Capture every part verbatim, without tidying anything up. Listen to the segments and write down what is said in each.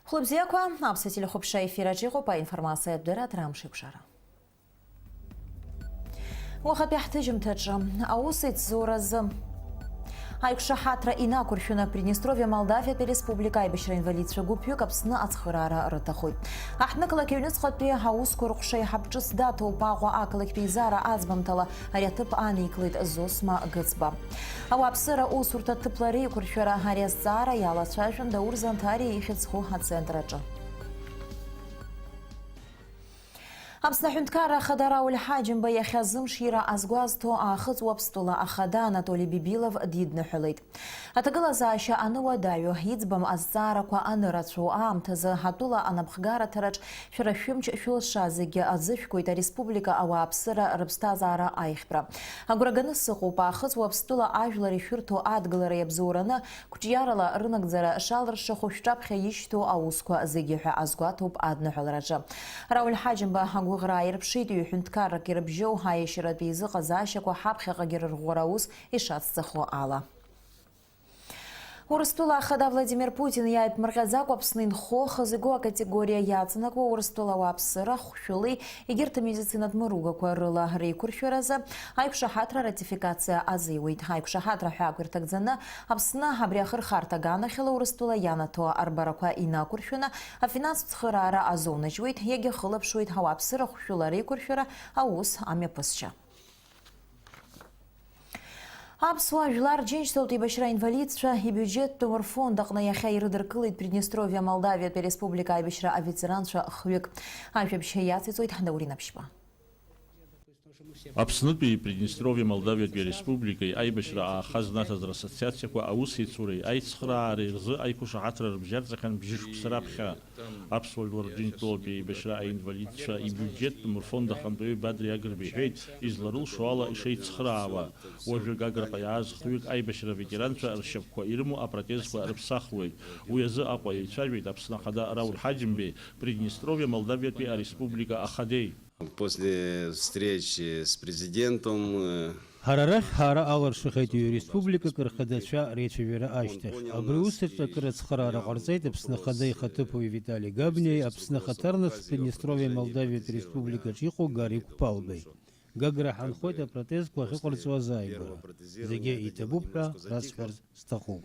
Хәлыбзиақәа, аԥсуа телехәаԥшра ефир аҿы иҟоуп аинформациатә дара, аҭара амш еиқәшара. Уахатәи ҳҭыжьымҭаҿы, аус еицзоуразы. Аиқәшаҳаҭра инақәыршәаны Приднестровиа Молдавиатәи Республика аибашьра инвалидцәа гәыԥҩык Аԥсны ацхыраара рыҭахоит. Аҳҭнықалақь аҩныҵҟатәи аусқәа рыҟәша еиҳаб ҿыц даҭоуп Аҟәа ақалақьтә еизара аӡбамҭала ари аҭыԥ аникылеит Зосма Гыцба. Ауааԥсыра усурҭа ҭыԥла реиқәыршәара ари азҵаара иалацәажәон Даур Занҭариа ихьӡ-ху ацентр аҿы. Аԥсны аҳәынҭқарра ахада Рауль Ҳаџьымба иахьа зымшира азгәазҭо Аахыҵ Уаԥстәыла ахада Анатоли Бибилов дидныҳәалеит. Аҭагылазаашьа аныуадаҩу, иӡбам азҵаарақәа анырацәоу аамҭазы атәыла анапхгараҭараҿ шәара шәымч шәылша зегьы аӡышәкуеит ареспублика ауааԥсыра рыԥсҭазаара аиӷьтәра. Агәра ганы сыҟоуп, Аахыҵ Уаԥстәыла ажәлар ишәырҭо адгылара иабзоураны, қәҿиарала рынагӡара шалыршахо шәҿаԥхьа ишьҭоу аусқәа зегьы ҳәа азгәаҭоуп адныҳәалараҿы. Рауль Ҳаџьымба агәыӷра ааирԥшит, ҩ-ҳәынҭқаррак ирыбжьоу аиашьаратәи еизыҟазаашьақәа ҳаԥхьаҟагьы рырӷәӷәара аус ишацҵахо ала. Урыстәыла ахада Владимир Путин иааиԥмырҟьаӡакәа Аԥсны инхо хазы игоу акатегориа иаҵанакуа Урыстәыла ауааԥсыра хәшәылеи егьырҭ амедицинатә мыругақәа рыла реиқәыршәаразы аиқәшаҳаҭра ратификациа азиуеит. Аиқәшаҳаҭра ҳәа ақәирҭагӡаны Аԥсны абри ахырхарҭа аганахьала Урыстәыла ианаҭо арбарақәа инақәыршәаны афинанстә цхыраара азоунаџьуеит, иагьахылаԥшуеит ауааԥсыра хәшәыла реиқәыршәара аус амҩаԥысшьа. Аԥсуа жәлар Џьынџьтәылатә еибашьра инвалидцәа ибиуџьеттәым рфонд аҟны иахьа ирыдыркылеит Приднестровиа Молдавиатәи Республика аибашьра аветеранцәа хҩык. Ажәабжь иациҵоит Даурен Аԥшьба. Аԥснытәи Приднестровиа Молдавиатәи Республикеи аибашьра ааха знаҭаз рассоциациақәа аусеицуреи аицхыраареи рзы аиқәшаҳаҭра рыбжьарҵахьан бжьышықәса раԥхьа. Аԥсуа жәлар Џьынџьтәылатәи еибашьра аинвалидцәа ибиуџьеттәым рфонд ахантәаҩы Бадри Агрба иҳәеит, изларылшо ала ишеицхыраауа. Уажәы Гаграҟа иааз хҩык аибашьра аветеранцәа ршьапқәа ирымоу апротезқәа рыԥсахуеит. Уи азы Аҟәа еицәажәеит Аԥсны Ахада Рауль Ҳаџьымбеи Приднестровиа Молдавиатәи ареспублика ахадеи. После встречи с президентом, э, Ҳара арахь ҳаара алыршахьеит ҩ-республикак рхадацәа реицәажәара ашьҭахь. Абри аус аҿы акыр ацхыраара ҟарҵеит Аԥсны Ахада ихаҭыԥуаҩ Витали Габниеи Аԥсны ахаҭарнакцәа Приднестровиа Молдавиатә Республикаҿ иҟоу Гари Қәԥалбеи. Гагра ҳанхоит апротезқәа ахьыҟарҵо азааигәара. Зегьы иҭабуп ҳәа расҳәарц сҭахуп.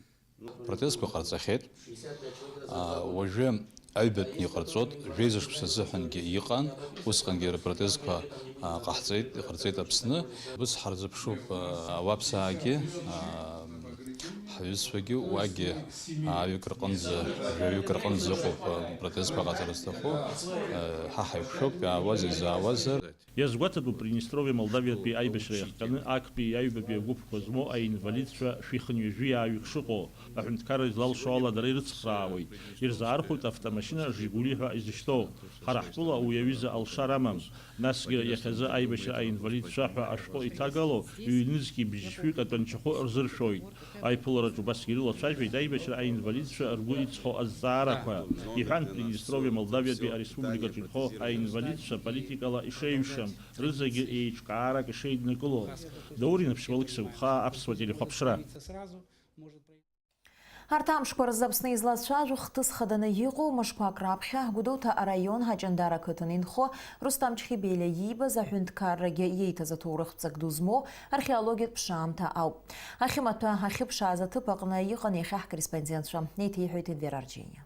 Протезқәа ҟарҵахьеит. А, уажәы аҩбатәны иҟарҵоит, жәеиза шықәса азыҳәангьы иҟан, усҟангьы рпротезқәа, а, ҟаҳҵеит, иҟарҵеит Аԥсны. Ус ҳарзыԥшуп, а, ауаԥсаагьы, а, ҳҩызцәагьы уагьы ааҩык рҟынӡа, жәаҩык рҟынӡа ыҟоуп, а, протезқәа ҟаҵара зҭаху, а, ҳа ҳаиқәшәоуп, иаауаз, изаауазар. Иазгәаҭатәуп, Приднестровиа Молдавиатәи аибашьра иахҟьаны актәи аҩбатәи агәыԥқәа змоу аинвалидцәа шәихынҩажәи ааҩык шыҟоу. Аҳәынҭқарра излалшо ала дара ирыцхраауеит, ирзаархәоит автомашьына Жигули ҳәа изышьҭоу. Ҳара ҳтәыла уи аҩыза алшара амам. Насгьы иахьазы аибашьра аинвалидцәа ҳәа ашәҟәы иҭагало ҩ-нызқьи бжьышәҩык атәанчахәы рзыршәоит. Аиԥылараҿ убасгьы ирылацәажәеит аибашьра аинвалидцәа ргәы иҵхо азҵаарақәа. Иҳәан, Приднестровиа Молдавиатәи ареспубликаҿы инхо аинвалидцәа политикала ишеиҩшам, рызегьы еиҿкаарак ишеиднакыло. Даурен Аԥшьба, Алықьса Гәхаа, Аԥсуа телехәаԥшра. Арҭ амшқәа рзы Аԥсны излацәажәо хҭыс хаданы иҟоу мышқәак раԥхьа Гәдоуҭа араион Ҳаҷандара ақыҭан инхо Рустам Чхибелиа иибаз аҳәынҭқаррагьы иеиҭаз аҭоурыхтә ҵак ду змоу археологиатә ԥшаамҭа ауп. Ахьымаҭәа ахьыԥшааз аҭыԥ аҟны иҟан иахьа ҳкорреспондентцәа. Еиҭеиҳәоит Енвер Арџьениа.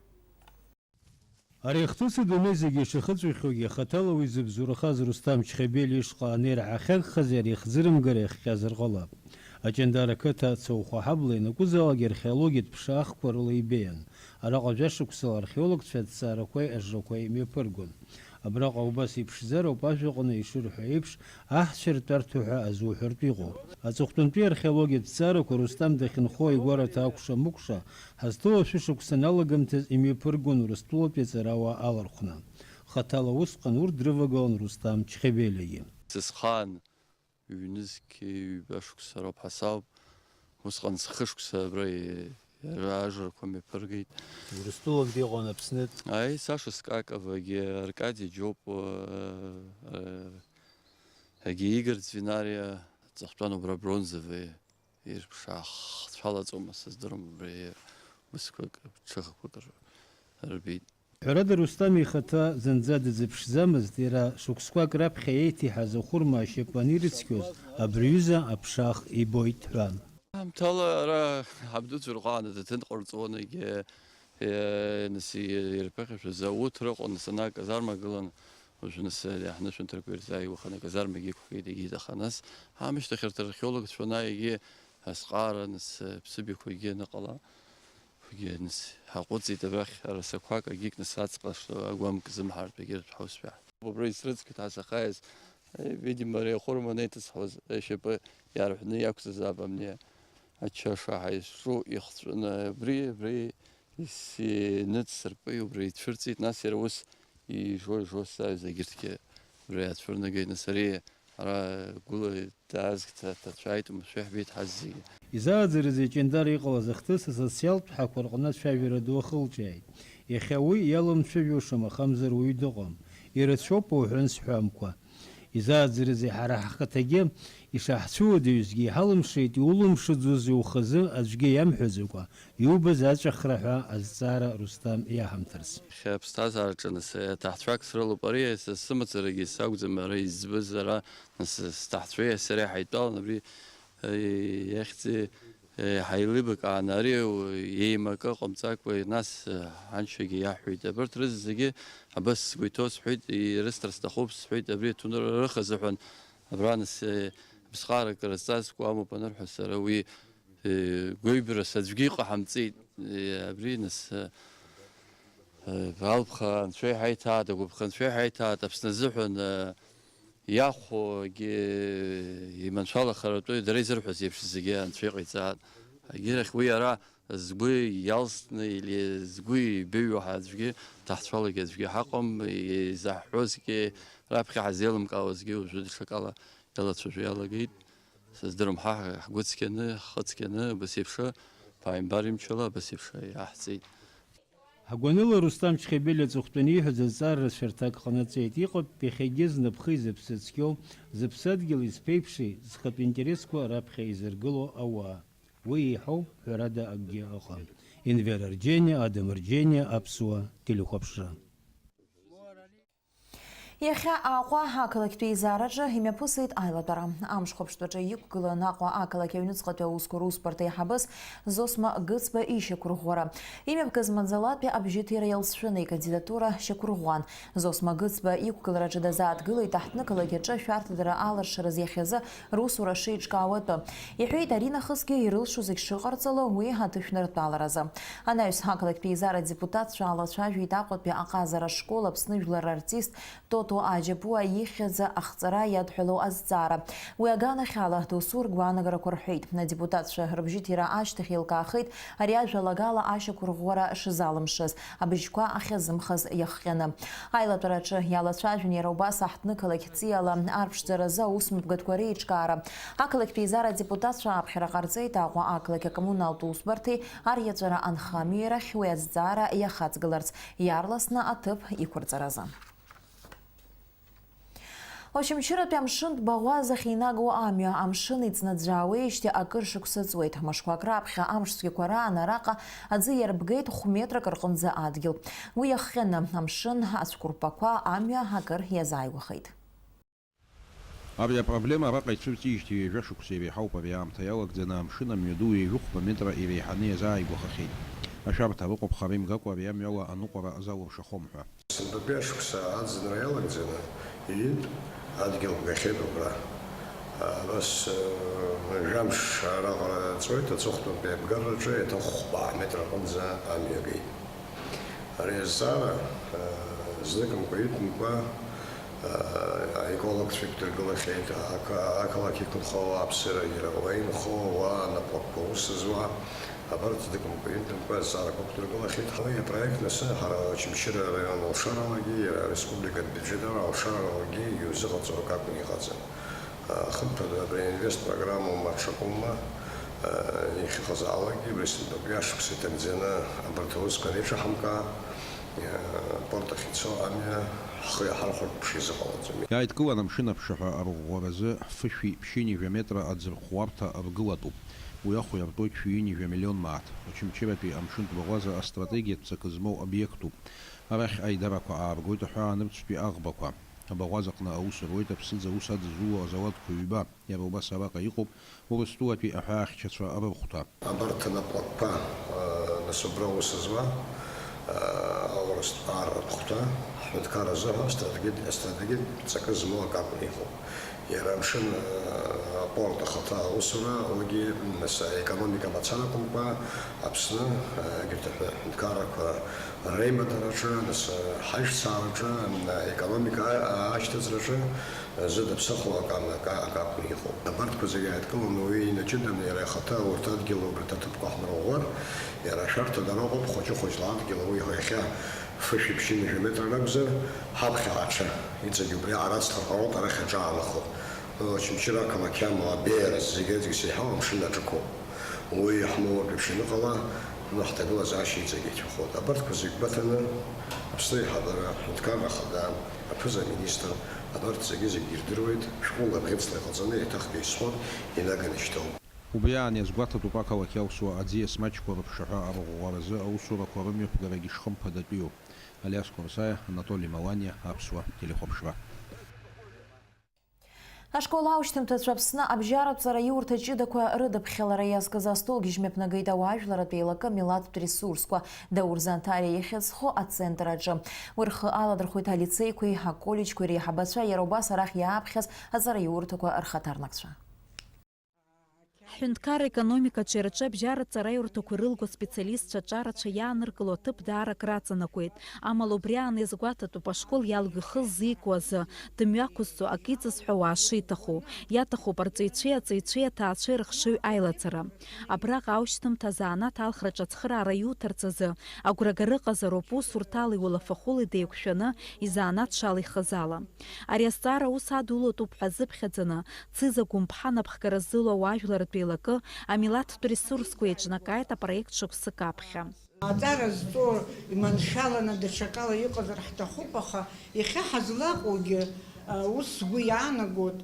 Ари ахҭыс адунеи зегьы ишахыҵәахьоугьы, хаҭала уи зыбзоурахаз Рустам Чхебели ишҟа анеира ҳахьагхаз иара ихӡырымгара иахҟьазар ҟалап. Аҷандара қыҭа ацоухәа ҳабла ианакәызаалак археологиатә ԥшаахқәа рыла ибеиан. Араҟа жәашықәсала археологцәа аҭҵаарақәеи ажрақәеи мҩаԥыргон. Абраҟа убас иԥшӡароуп ажәаҟны ишырҳәо еиԥш, аҳцәа ртәарҭа ҳәа азуҳәартә иҟоуп. Аҵыхәтәантәи археологиатә ҭҵаарақәа Рустам дахьынхо игәараҭа акәша-мыкәша ҳазҭоу ашәышықәса аналагамҭаз имҩаԥыргон Урыстәылатәи аҵарауаа алархәны. Хаҭала усҟан урҭ дрывагылан Рустам Чхебелиагьы. Сызхаан ҩнызқьи ҩба шықәса роуп ҳәа сауп. Усҟан зхы шықәса абра и-, иара ажрақәа мҩаԥыргеит. Урыстәылантә иҟан Аԥснытә. Аи, Саша Скаковагьы, Аркадий Џьопуа, э, егьи Игорь Звинариа, ҵыхәтәан убра Бронзовые ирԥшаахцәалаҵома сыздырам, убри усқәак, ҽыхақәак р-, рбеит. Ҳәарада, Рустам ихаҭа зынӡа дазыԥшӡамызт, иара шықәсқәак раԥхьа еиҭеиҳаз ахәырма ашьапы анирыцқьоз, абри аҩыза аԥшах ибоит ҳәа. Аамҭала ара ҳабдуцәа рҟаан аҭаҭын ҟарҵон, егьи, е, нас, ирԥыхьашәаз ауҭра ыҟан, нас ана аказарма гылан, уажә нас, е, ҳнышәынҭрақәа ирзааиуаханы аказармагьы иқәхеит, егьит, аха нас ҳамышьҭахь арҭ археологцәа ана егьи азҟаара, нас, е, ԥсыбаҩқәагьы аныҟала, егьи нас ҳаҟәыҵит абрахь арасақәак, егьик нас аҵҟа шҭо агәамк зымҳартә егьырҭ ҳаусшәа. Убра исрыцқьеит ҳасахаиаз, е, видимо, ари ахәырма анеиҭысҳауаз ашьапы иарҳәны иақәҵазаап амни ачаша ҳаизҿу ихҵәаны абри, абри ис-, иныҵсырпеи убра ицәырҵит, нас иара ус ижо-ижо сааҩз егьырҭгьы убра иаацәырнагеит, нас ари ара гәыла даазгт, аҭацәааит, умшәы ҳбеит ҳаззегьы. Изааӡарызеи Ҷандар иҟалаз ахҭыс асоциалтә ҳақәа рҟны ацәажәара ду ахылҿиааит. Иахьа уи иалымцәажәошам, ахамзар уаҩы дыҟам. Ирацәоуп уҳәан сҳәамкәа. Изааӡарызеи ҳара ҳхаҭагьы ишаҳцәуадаҩызгьы иҳалымшеит, иулымшаӡози ухазы аӡәгьы иамҳәаӡакәа, иубаз аҵәахра ҳәа азҵаара Русҭам иаҳамҭарц. Иахьа аԥсҭазаараҿы нас аҭаҳцәак срылоуп. Ари са сымацарагьы сакәӡам, ара избаз ара нас сҭаҳцәеи сареи ҳаидтәалан абри, э, иахьӡи, э, ҳаилибакааны ари еимакы ҟамҵакәа, нас, э, ҳаншьагьы иаҳҳәеит. Абарҭ рызегьы абас сгәы иҭоу сҳәеит, ирысҭар сҭахуп сҳәеит, абри аҭоурых азыҳәан абра нас, э, ԥсхарак разҵазкуа амоуп анырҳәа сара уи Гәеибрас аӡәгьы иҟаҳамҵеит. Абри нас, алԥха анцәа иҳаиҭааит, агәыԥха анцәа иҳаиҭааит, Аԥсны азыҳәан иахәогьы иманшәалахаратәы дара изырҳәаз еиԥш зегьы анцәа иҟаиҵааит. Егьирахь уи ара згәы иалсны или згәы ибеиоу ҳәа аӡәгьы даҳцәалагьы аӡәгьы ҳаҟам, изаҳҳәозгьы раԥхьа ҳазеилымкаауазгьы уажәы даҽакала иалацәажәо иалагеит. Сыздырам, ҳа ҳгәы цқьаны, ҳхы цқьаны, абас еиԥш ԥааимбар имчала абас еиԥш иаҳҵеит. Ҳгәаныла Рустам Чхебель аҵыхәтәаны ииҳәаз азҵаара рацәа рҭак ҟанаҵеит. Иҟоуп иахьагьы знапхи зыԥсы цқьоу, зыԥсадгьыли зԥеиԥши, зхатә интересқәа раԥхьа изыргыло ауаа. Уи еиҳау ҳәарада акгьы ыҟам. Енвер Арџьениа, Адам Арџьениа, Аԥсуа телехәаԥшра. Иахьа Аҟәа ақалақьтәи еизараҿы имҩаԥысит аилатәара. Амш хәаԥштәаҿы иқәгылан Аҟәа ақалақь аҩныҵҟатәи аусқәа русбарҭа аиҳабыс Зосма Гыцба ишьақәырӷәӷәара. Имҩаԥгаз маӡалатәи абжьыҭира иалҵшәаны икандидатура шьақәырӷәӷәан. Зосма Гыцба иқәгылараҿы дазааҭгылеит аҳҭнықалақь аҿы ашәарҭадара аларшараз иахьазы русура шеиҿкаауа атәы. Иҳәеит, аринахысгьы ирылшо зегь шыҟарҵало уи аҭышәныртәаларазы. Анаҩс ақалақьтәи еизара адепутатцәа алацәажәеит Аҟәатәи аҟазара ашкол Аԥсны жәлар рартист Тото Аџьапуа ихьӡ ахҵара иадҳәалоу азҵаара. Уи аганахьала досу ргәаанагарақәа рҳәеит. Адепутатцәа рыбжьыҭира ашьҭахь еилкаахеит ари ажәалагала ашьақәырӷәӷәара шызалымшаз, абыжьқәа ахьазымхаз иахҟьаны. Аилатәараҿы иалацәажәон иара убас аҳҭнықалақь ҵиала арԥшӡаразы аусмҩаԥгатәқәа реиҿкаара. Ақалақьтәи еизара адепутатцәа аԥхьара ҟарҵеит Аҟәа ақалақь акоммуналтә усбарҭеи ариаҵәара анхамҩеи рахь уи азҵаара иахаҵгыларц, иаарласны аҭыԥ иқәырҵаразы. Очамчыратәи амшын баӷәазахь инагоу амҩа, амшын иҵнаӡәӡәаауеижьҭеи акыр шықәса ҵуеит. Мышқәак раԥхьа амш цәгьақәа раан араҟа аӡы иарбгеит хә-метрак рҟынӡа адгьыл. Уи иахҟьаны, амшын ацәқәырԥақәа амҩа акыр иазааигәахеит. Абри апроблема араҟа ицәырҵижьҭеи ҩажәа шықәса иреиҳауп, ари аамҭа иалагӡаны амшын амҩаду ҩажәи хәба метра иреиҳаны иазааигәахахьеит. Ашәарҭа рыхәаԥхара имгакәа ари амҩала аныҟәара залуршахом ҳәа. Сынтәатәи ашықәса аӡынра иалагӡаны иит адгьыл бгахьеит убра. Абас, э, жәамш араҟара ҵуеит, аҵыхәтәантәи абгараҿы еиҭах хәба метр аҟынӡа амҩа геит. Ари азҵаара, э, зныкымкәа-ҩынтәымкәа, э, аекологцәа иқәдыргылахьеит, ақа-, ақалақь иқәынхо ауааԥсыра, иара уа инхо ауаа, напрактәқәа аус зуа, абарҭ зныкымкәа-ҩынтәымкәа азҵаарақәа ықәдыргылахьеит. Уи апроект, нас, ҳара Очамчыра араион алшаралагьы, иара ареспубликатә бюджет ара алшаралагьы иузыҟаҵо акы акәны иҟаӡам. Хымԥада, абри аинвест программоума, ҽакума, иахьыҟазаалакгьы, абри сынтәатәи ашықәс иҭагӡаны абарҭ аусқәа анеиҿаҳамкаа, апорт ахь ицо амҩа ҳхы иаҳархәартә ԥшьа изыҟалаӡом. Иааидкылан амшын аԥшаҳәа арӷәӷәаразы фышәи ԥшьынҩажәа метра аӡырхәуарҭа ргылатәуп. Уи ахә иартуеит шәи ҩынҩажәа миллион мааҭ. Очамчыратәи амшынтә баӷәаза астратегиатә ҵакы змоу обиектуп. Арахь аидарақәа ааргоит аҳәаанырцәтәи аӷбақәа. Абаӷәазаҟны аус руеит аԥсыӡ аус адызуло азауадқәа ҩба, иара убас араҟа иҟоуп Урыстәылатәи аҳәаахьчацәа рырхәҭа. Абарҭ анаплакқәа, э, нас убра аус зуа, э, аурыстәаа рыхәҭа, ҳҳәынҭқарра азыҳәа астратегиатә, астратегиатә ҵакы змоу акы акәны иҟоуп. Иара амшын, э, апорт ахаҭа аусура, уигьы, нас, аекономика мацара акәымкәа, Аԥсны, э, егьырҭ аҳәынҭқаррақәа реимадараҿы, нас, э, ҳаишьцаараҿы, м, аекономика ашьҭыҵраҿы, э, зыда ԥсыхәа акы, акы, акы акәны иҟоуп. Абарҭқәа зегьы ааидкыланы уи инаҷыданы иара ихаҭа урҭ адгьыл убарҭ аҭыԥқәа ҳмырӷәӷәар, иара ашәарҭа дара ыҟоуп, хәыҷы-хәыҷла адгьыл ауи иахьа фышәи ԥшьынҩажәа метр ракәзар, ҳаԥхьа аҽа, иҵегь убри аарацлар ҟалоит арахь аҿаанахо. Очамчыра ақалақь амала абеиара зегьы-зегьы сеиҳау амшын аҿықәоуп. Уи иаҳмоуртә еиԥш аныҟала, ну, ҳҭагылазаашьа иҵегь ицәахоит. Абарҭқәа зегь гәаҭаны, Аԥсны аиҳабыра, аҳәынҭқарра ахада, аԥыза-министр, абарҭ зегьы-зегь ирдыруеит, шәҟәыла бӷьыцла иҟаҵаны, еиҭахгьы исҳәон, инаганы ишьҭоуп. Убри аан иазгәаҭатәуп ақалақь аусуа аӡиас маҷқәа рыԥшаҳәа арӷәӷәаразы аусурақәа рымҩаԥгарагь шхымԥадатәиу. Алиас Қәарсаиа, Анатоли Маланиа, Аԥсуа телехәаԥшра. Ашкол аушьҭымҭацәа Аԥсны абжьаратә ҵараиурҭа ҷыдақәа рыдаԥхьалара иазкыз астолгьежь мҩаԥнагеит ауаажәларратә еилакы амилаҭтә ресурсқәа Даур Занҭариа ихьыӡхо ацентр аҿы. Уи рхы аладырхәеит алицеиқәеи аколлеџьқәеи реиҳабацәа, иара убас арахь иааԥхьаз аҵараиурҭақәа рхаҭарнакцәа. Ҳҳәынҭқарра економикаҿы иара аҿы абжьаратә ҵараиурҭақәа ирылго аспециалистцәа аҿарацәа иааныркыло аҭыԥ даара акраҵанакуеит. Амала убри аан иазгәаҭатәуп ашкол иалго ихы ззикуа азы, дымҩақәызҵо, акы иҵызҳәо ауаа шиҭаху. Иаҭахуп арҵаҩцәеи аҵаҩцәеи аҭаацәеи рыхшыҩ аилаҵара. Абраҟа аушьҭымҭа азанааҭ алхраҿы ацхыраара иуҭарц азы агәрагара ыҟазароуп усурҭалеи уалафахәылеи деиқәшәаны изанааҭ шала ихаз ала. Ари азҵаара аус адулатәуп ҳәа азыԥхьаӡаны, Цыза Гәымԥҳа напхгара зылоу ауаажәларратә еилакы амилаҭтә ресурсқәа еиҿнакааит апроект шықәсык аԥхьа. Аҵара зҵо иманшәаланы даҽакала иҟазар ҳҭахуп, аха иахьа ҳазлаҟоугьы, а, ус сгәы иаанагоит,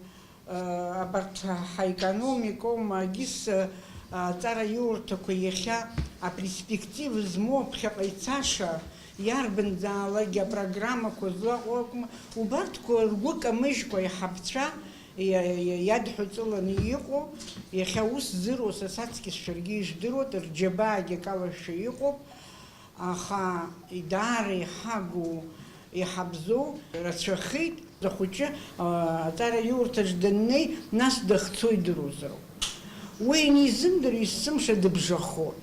а, абарҭ ҳаекономикоума, егьыс, а, аҵараиурҭақәа иахьа аперспектива змоу аԥхьаҟа ицаша, иарбанзаалакгьы апрограммақәа злаҟоу акәым, убарҭқәа ргәы камыжькәа иҳаԥцәа иа-, иа-, иадҳәаҵыланы иҟоу, иахьа ус зыруа са саҵкьыс шәаргьы ижәдыруеит, рџьабаагьы акалашәа иҟоуп, аха даара иҳагу, иҳабзоу рацәахеит. Ахәыҷы, а, аҵараиурҭаҿ даннеи, нас дахьцо идыруазароуп. Уи анизымдыр, есымша дыбжахоит.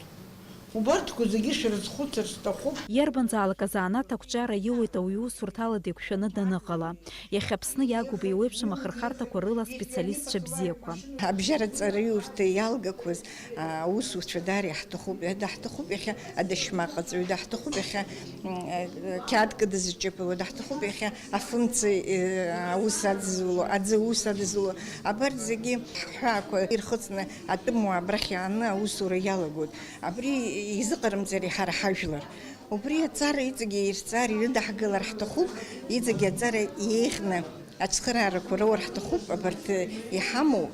Убарҭқәа зегьы шәрызхәыцыр сҭахуп. Иарбанзаалак азанааҭ ақәҿиара иуеит ауаҩы усурҭала деиқәшәаны даныҟала. Иахьа Аԥсны иагуп еиуеиԥшым ахырхарҭақәа рыла аспециалистцәа бзиақәа. Абжьаратә ҵараиурҭа иалгақәаз, а, аусуцәа даара иаҳҭахуп, даҳҭахуп иахьа адашьмаҟаҵаҩ, даҳҭахуп иахьа, м, э, қьаадк дызҿыпыло, даҳҭахуп иахьа афымца, э, аус адызуло, аӡы аус адызуло. Абарҭ зегьы ҳҳәаақәа ирхыҵны атәымуаа абрахь иааны аусура иалагоит. Абри изыҟарымҵари ҳара ҳажәлар? Убри аҵара иҵегьы ирҵар, ирыдаҳгалар ҳҭахуп, иҵегьы аҵара еиӷьны ацхыраарақәа роур ҳҭахуп, абарҭ иҳамоу,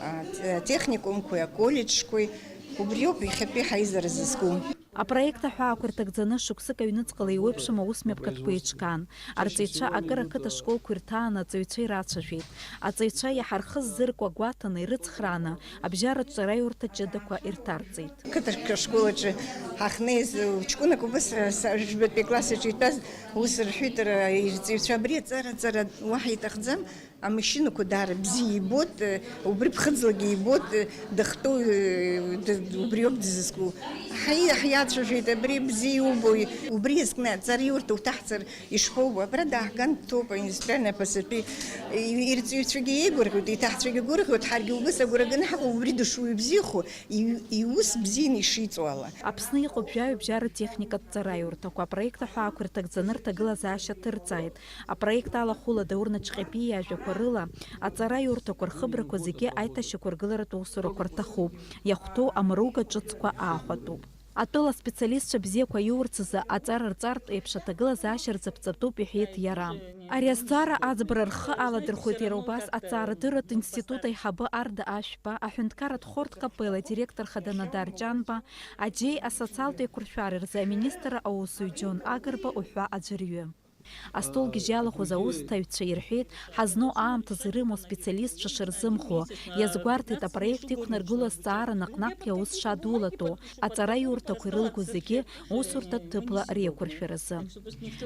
а, техникумқәеи, аколлеџьқәеи, убриоуп иахьатәи ҳаизара зызку. Апроект аҳәаақәа ирҭагӡаны шықәсык аҩныҵҟала еиуеиԥшым аус мҩаԥгатәқәа еиҿкаан. Арҵаҩцәа акыр ақыҭа школқәа ирҭааны аҵаҩцәа ирацәажәеит. Аҵаҩцәа иаҳа рхы ззыркуа гәаҭаны, ирыцхрааны, абжьаратә ҵараиурҭа ҷыдақәа ирҭарҵеит. Қыҭа школ аҿы ҳахьнеиз, ҷкәынак убас, са, жәбатәи акласс аҿы итәаз, ус рҳәеит, ра-, ирҵаҩцәа, абри аҵара, аҵара уаҳа иҭахӡам, амашьынақәа даара бзиа ибоит, убри ԥхыӡлагьы ибоит, дахьтәоу, д-, убриоуп дызызку. Ҳаи-, ҳиацәажәеит, абри бзиа иубои? Убри иазкны аҵараиурҭа уҭаҳҵар ишԥоубо? Абра дааҳган дҭоуп, аиндустриальный аԥасатәи. И-, ирҵаҩцәагьы еигәырӷьоит, иҭаҳцәагьы гәырӷьоит, ҳаргьы убыс агәра ганы ҳаҟоуп, убри дышуаҩбзиахо, и-, иус бзианы ишиҵоу ала. Аԥсны иҟоуп жәаҩа бжьаратә техникатә ҵараиурҭақәа, апроект аҳәаақәа ирҭагӡаны рҭагылазаашьа ҭырҵааит. Апроект алахәыла Даур Наҷҟьабиа иажәақәа рыла, аҵараиурҭақәа рхыбрақәа зегьы аиҭашьақәыргыларатә усурақәа рҭахуп, иахәҭоу амруга ҿыцқәа аахәатәуп. Атәыла аспециалистцәа бзиақәа иурц азы аҵара рҵартә еиԥш аҭагылазаашьа рзаԥҵатәуп, иҳәеит иара. Ари азҵаара аӡбара рхы аладырхәеит иара убас Аҭҵаарадырратә институт аиҳабы Арда Ашәба, аҳәынҭқарратә хортә капелла адиректор хада Надар Ҷанба, аџьеи асоциалтә еиқәыршәареи рзы аминистр аусзуҩ Џьон Агрба уҳәа аӡәырҩы. Астолгьежь иалахәыз аусҭаҩцәа ирҳәеит, ҳазну аамҭазы ирымоу специалистцәа шырзымхо, иазгәарҭеит апроект иқәнаргыло азҵаара наҟ-наҟгьы аус шадулатәу, аҵараиурҭақәа ирылго зегьы усурҭатә ҭыԥла реиқәыршәаразы.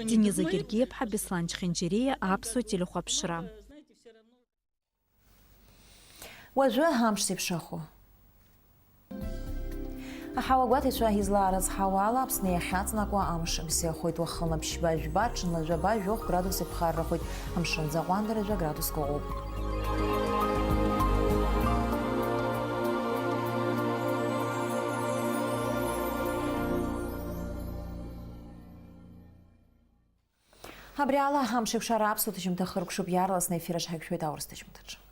Дениза Гергиеԥҳа, Беслан Чхинџьириа, Аԥсуа телехәаԥшра. Уажәы амш зеиԥшрахо. Аҳауагәаҭаҩцәа излаарыцҳауа ала, Аԥсны иахьаҵнакуа амш бзиахоит. Уахынла ԥшьба жәба, ҽынла жәаба, жәохә градус иԥхаррахоит. Амшынӡы аҟәандара жәа градуск ыҟоуп. Абри ала амш еиқәшара аԥсуа ҭыжьымҭа хыркәшоуп, иаарласны аефир аҿы ҳаиқәшәоит аурыс ҭыжьымҭаҿы.